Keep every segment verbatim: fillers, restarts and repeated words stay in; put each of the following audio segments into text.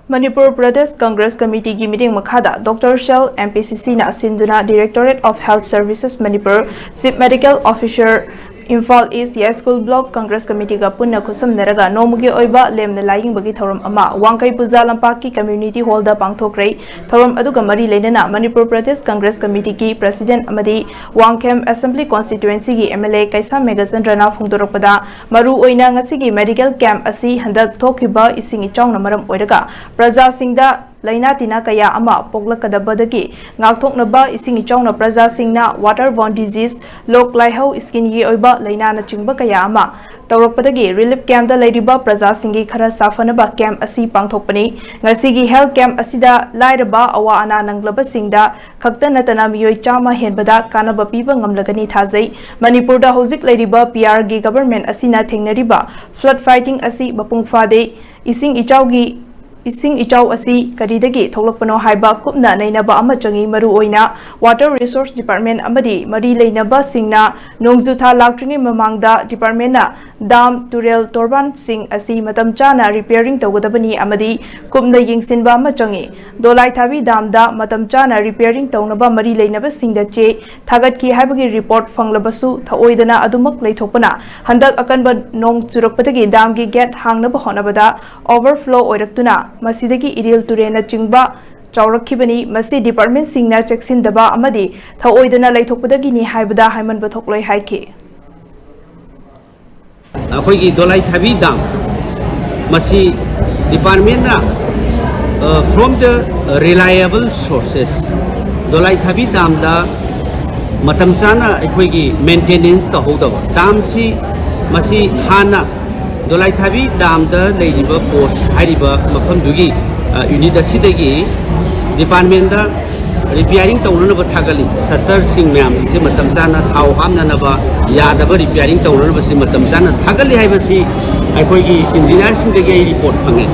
ꯃꯅꯤꯄꯨꯔ ꯄ꯭ꯔꯗꯦꯁ ꯀꯪꯒ꯭ꯔꯦꯁ ꯀꯃꯤꯇꯤꯒꯤ ꯃꯤꯠꯌꯦꯡ ꯃꯈꯥꯗ ꯗꯣꯛꯇꯔ ꯁꯦꯜ, MPCCꯅ ꯁꯤꯟꯗꯨꯅ Directorate of Health Services Manipur, Chief Medical Officer, Imphal East, Yaiskul block Congress ꯀꯃꯤꯇꯤꯒ ꯄꯨꯟꯅ ꯈꯨꯠꯁꯝꯅꯔꯒ ꯅꯣꯡꯃꯒꯤ ꯑꯣꯏꯕ ꯂꯦꯝꯅ ꯂꯥꯏꯌꯦꯡꯕꯒꯤ ꯊꯧꯔꯝ ꯑꯃ ꯋꯥꯡꯈꯩ ꯄꯨꯖꯥ ꯂꯝꯄꯥꯛꯀꯤ ꯀꯝꯃ꯭ꯌꯨꯅꯤꯇꯤ ꯍꯣꯜꯗ ꯄꯥꯡꯊꯣꯛꯈ꯭ꯔꯦ꯫ ꯊꯧꯔꯝ ꯑꯗꯨꯒ ꯃꯔꯤ ꯂꯩꯅꯅ ꯃꯅꯤꯄꯨꯔ ꯄ꯭ꯔꯗꯦꯁ ꯀꯪꯒ꯭ꯔꯦꯁ ꯀꯃꯤꯇꯤꯒꯤ ꯄ꯭ꯔꯦꯁꯤꯗꯦꯟꯠ ꯑꯃꯗꯤ ꯋꯥꯡꯈꯦꯝ ꯑꯦꯁꯦꯝꯕ꯭ꯂꯤ ꯀꯣꯟꯁꯇꯤꯇ꯭ꯋꯦꯟꯁꯤꯒꯤ MLA ꯀꯩꯁꯥꯝ ꯃꯦꯘꯆꯟꯗ꯭ꯔꯅ ꯐꯣꯡꯗꯣꯔꯛꯄꯗ, ꯃꯔꯨ ꯑꯣꯏꯅ ꯉꯁꯤꯒꯤ ꯃꯦꯗꯤꯀꯦꯜ ꯀꯦꯝꯞ ꯑꯁꯤ ꯍꯟꯗꯛ ꯊꯣꯛꯈꯤꯕ ꯏꯁꯤꯡ ꯏꯆꯥꯎꯅ ꯃꯔꯝ ꯑꯣꯏꯔꯒ ꯄ꯭ꯔꯖꯥꯁꯤꯡꯗ ꯂꯥꯏꯅꯥ ꯇꯤꯟꯅꯥ ꯀꯌꯥ ꯑꯃ ꯄꯣꯛꯂꯛꯀꯗꯕꯗꯒꯤ ꯉꯥꯛꯊꯣꯛꯅꯕ ꯏꯁꯤꯡ ꯏꯆꯥꯎꯅ ꯄ꯭ꯔꯖꯥꯁꯤꯡꯅ water borne disease, ꯂꯣꯛ ꯂꯥꯏꯍꯧ, skinꯒꯤ ꯑꯣꯏꯕ ꯂꯥꯏꯅꯥꯅꯆꯤꯡꯕ ꯀꯌꯥ ꯑꯃ ꯇꯧꯔꯛꯄꯗꯒꯤ ꯔꯤꯂꯤꯐ ꯀꯦꯝꯞꯇ ꯂꯩꯔꯤꯕ ꯄ꯭ꯔꯖꯥꯁꯤꯡꯒꯤ ꯈꯔ ꯁꯥꯐꯅꯕ ꯀꯦꯝꯞ ꯑꯁꯤ ꯄꯥꯡꯊꯣꯛꯄꯅꯤ꯫ ꯉꯁꯤꯒꯤ ꯍꯦꯜꯊ ꯀꯦꯝꯞ ꯑꯁꯤꯗ ꯂꯥꯏꯔꯕ ꯑꯋꯥ ꯑꯅꯥ ꯅꯪꯂꯕꯁꯤꯡꯗ ꯈꯛꯇ ꯅꯠꯇꯅ ꯃꯤꯑꯣꯏ ꯆꯥꯝꯃ ꯍꯦꯟꯕꯗ ꯀꯥꯟꯅꯕ ꯄꯤꯕ ꯉꯝꯂꯒꯅꯤ ꯊꯥꯖꯩ꯫ ꯃꯅꯤꯄꯨꯔꯗ ꯍꯧꯖꯤꯛ ꯂꯩꯔꯤꯕ PRꯒꯤ ꯒꯚꯔꯟꯃꯦꯟꯠ ꯑꯁꯤꯅ ꯊꯦꯡꯅꯔꯤꯕ flood fighting ꯑꯁꯤ ꯃꯄꯨꯡ ꯐꯥꯗꯦ꯫ ꯏꯁꯤꯡ ꯏꯆꯥꯎꯒꯤ, ꯏꯁꯤꯡ ꯏꯆꯥꯎ ꯑꯁꯤ ꯀꯔꯤꯗꯒꯤ ꯊꯣꯛꯂꯛꯄꯅꯣ ꯍꯥꯏꯕ ꯀꯨꯞꯅ ꯅꯩꯅꯕ ꯑꯃ ꯆꯪꯏ꯫ ꯃꯔꯨ ꯑꯣꯏꯅ Water Resource Department ꯑꯃꯗꯤ ꯃꯔꯤ ꯂꯩꯅꯕꯁꯤꯡꯅ ꯅꯣꯡꯖꯨ ꯊꯥ ꯂꯥꯛꯇ꯭ꯔꯤꯉꯩ ꯃꯃꯥꯡꯗ ꯗꯤꯄꯥꯔꯠꯃꯦꯟꯠꯅ ꯗꯥꯝ, ꯇꯨꯔꯦꯜ, ꯇꯣꯔꯕꯥꯟꯁꯤꯡ ꯑꯁꯤ ꯃꯇꯝ ꯆꯥꯅ ꯔꯤꯄꯤꯌꯥꯔꯤꯡ ꯇꯧꯒꯗꯕꯅꯤ ꯑꯃꯗꯤ ꯀꯨꯞꯅ ꯌꯦꯡꯁꯤꯟꯕ ꯑꯃ ꯆꯪꯏ꯫ ꯗꯣꯂꯥꯏꯊꯥꯕꯤ ꯗꯥꯝꯗ ꯃꯇꯝ ꯆꯥꯅ ꯔꯤꯄꯤꯌꯥꯔꯤꯡ ꯇꯧꯅꯕ ꯃꯔꯤ ꯂꯩꯅꯕꯁꯤꯡꯗ ꯆꯦ ꯊꯥꯒꯠꯈꯤ ꯍꯥꯏꯕꯒꯤ ꯔꯤꯄꯣꯔꯠ ꯐꯪꯂꯕꯁꯨ, ꯊꯑꯣꯏꯗꯅ ꯑꯗꯨꯃꯛ ꯂꯩꯊꯣꯛꯄꯅ ꯍꯟꯗꯛ ꯑꯀꯟꯕ ꯅꯣꯡ ꯆꯨꯔꯛꯄꯗꯒꯤ ꯗꯥꯝꯒꯤ ꯒꯦꯠ ꯍꯥꯡꯅꯕ ꯍꯣꯠꯅꯕꯗ ꯑꯣꯚꯔꯐ꯭ꯂꯣ ꯑꯣꯏꯔꯛꯇꯨꯅ ꯃꯁꯤꯗꯒꯤ ꯏꯔꯤꯜ ꯇꯨꯔꯦꯜꯅꯆꯤꯡꯕ ꯆꯥꯎꯔꯛꯈꯤꯕꯅꯤ꯫ ꯃꯁꯤ ꯗꯤꯄꯥꯔꯠꯃꯦꯟꯠꯁꯤꯡꯅ ꯆꯦꯛꯁꯤꯟꯗꯕ ꯑꯃꯗꯤ ꯊꯑꯣꯏꯗꯅ ꯂꯩꯊꯣꯛꯄꯗꯒꯤꯅꯤ ꯍꯥꯏꯕꯗ ꯍꯥꯏꯃꯟꯕ ꯊꯣꯛꯂꯣꯏ ꯍꯥꯏꯈꯤ꯫ ꯑꯩꯈꯣꯏꯒꯤ ꯗꯣꯂꯥꯏꯊꯥꯕꯤ ꯗꯥꯝ, ꯃꯁꯤ ꯗꯤꯄꯥꯔꯠꯃꯦꯟꯠꯅ, ꯑ, from the reliable sources, ꯗꯣꯂꯥꯏꯊꯥꯕꯤ ꯗꯥꯝꯗ ꯃꯇꯝ ꯆꯥꯅ ꯑꯩꯈꯣꯏꯒꯤ ꯃꯦꯟꯇꯦꯅꯦꯟꯁ ꯇꯧꯍꯧꯗꯕ꯫ ꯗꯥꯝꯁꯤ, ꯃꯁꯤ ꯍꯥꯟꯅ ꯗꯣꯂꯥꯏꯊꯥꯕꯤ ꯗꯥꯝꯗ ꯂꯩꯔꯤꯕ ꯄꯣꯁ ꯍꯥꯏꯔꯤꯕ ꯃꯐꯝꯗꯨꯒꯤ, ꯑ, ꯌꯨꯅꯤꯠ ꯑꯁꯤꯗꯒꯤ ꯗꯤꯄꯥꯔꯠꯃꯦꯟꯠꯗ ꯔꯤꯄꯤꯌꯥꯔꯤꯡ ꯇꯧꯅꯅꯕ ꯊꯥꯒꯠꯂꯤ꯫ ꯁꯠꯇꯔꯁꯤꯡ ꯃꯌꯥꯝꯁꯤꯡꯁꯦ ꯃꯇꯝ ꯆꯥꯅ ꯊꯥꯎ ꯍꯥꯞꯅꯅꯕ, ꯌꯥꯗꯕ ꯔꯤꯄꯤꯌꯥꯔꯤꯡ ꯇꯧꯅꯅꯕꯁꯤ ꯃꯇꯝ ꯆꯥꯅ ꯊꯥꯒꯠꯂꯤ ꯍꯥꯏꯕꯁꯤ ꯑꯩꯈꯣꯏꯒꯤ ꯏꯟꯖꯤꯅꯤꯌꯥꯔꯁꯤꯡꯗꯒꯤ ꯑꯩ ꯔꯤꯄꯣꯔꯠ ꯐꯪꯉꯦ꯫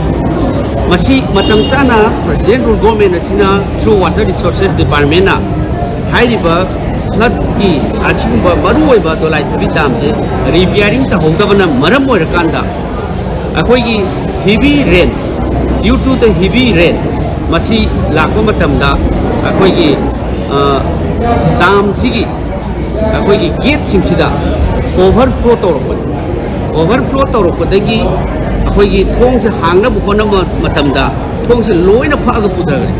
ꯃꯁꯤ ꯃꯇꯝ ꯆꯥꯅ ꯄ꯭ꯔꯁꯤꯗꯦꯟꯠ ꯔꯨꯔꯦꯜ ꯒꯣꯚꯔꯟꯃꯦꯟꯠ ꯑꯁꯤꯅ through Water Resources Departmentꯅ ꯍꯥꯏꯔꯤꯕ floodꯀꯤ ꯑꯁꯤꯒꯨꯝꯕ ꯃꯔꯨꯑꯣꯏꯕ ꯗꯣꯂꯥꯏꯊꯥꯕꯤ ꯗꯥꯝꯁꯦ ꯔꯤꯄꯤꯌꯥꯔꯤꯡ ꯇꯧꯍꯧꯗꯕꯅ ꯃꯔꯝ ꯑꯣꯏꯔꯀꯥꯟꯗ ꯑꯩꯈꯣꯏꯒꯤ heavy rain Due to the heavy rain, ꯃꯁꯤ ꯂꯥꯛꯄ ꯃꯇꯝꯗ ꯑꯩꯈꯣꯏꯒꯤ ꯗꯥꯝꯁꯤꯒꯤ ꯑꯩꯈꯣꯏꯒꯤ ꯒꯦꯠꯁꯤꯡꯁꯤꯗ ꯑꯣꯚꯔꯐ꯭ꯂꯣ ꯇꯧꯔꯛꯄꯅꯤ꯫ ꯑꯣꯚꯔꯐ꯭ꯂꯣ ꯇꯧꯔꯛꯄꯗꯒꯤ ꯑꯩꯈꯣꯏꯒꯤ ꯊꯣꯡꯁꯦ ꯍꯥꯡꯅꯕ ꯍꯣꯠꯅꯕ ꯃꯇꯝꯗ ꯊꯣꯡꯁꯦ ꯂꯣꯏꯅ ꯐꯛꯑꯒ ꯄꯨꯊꯈ꯭ꯔꯦ꯫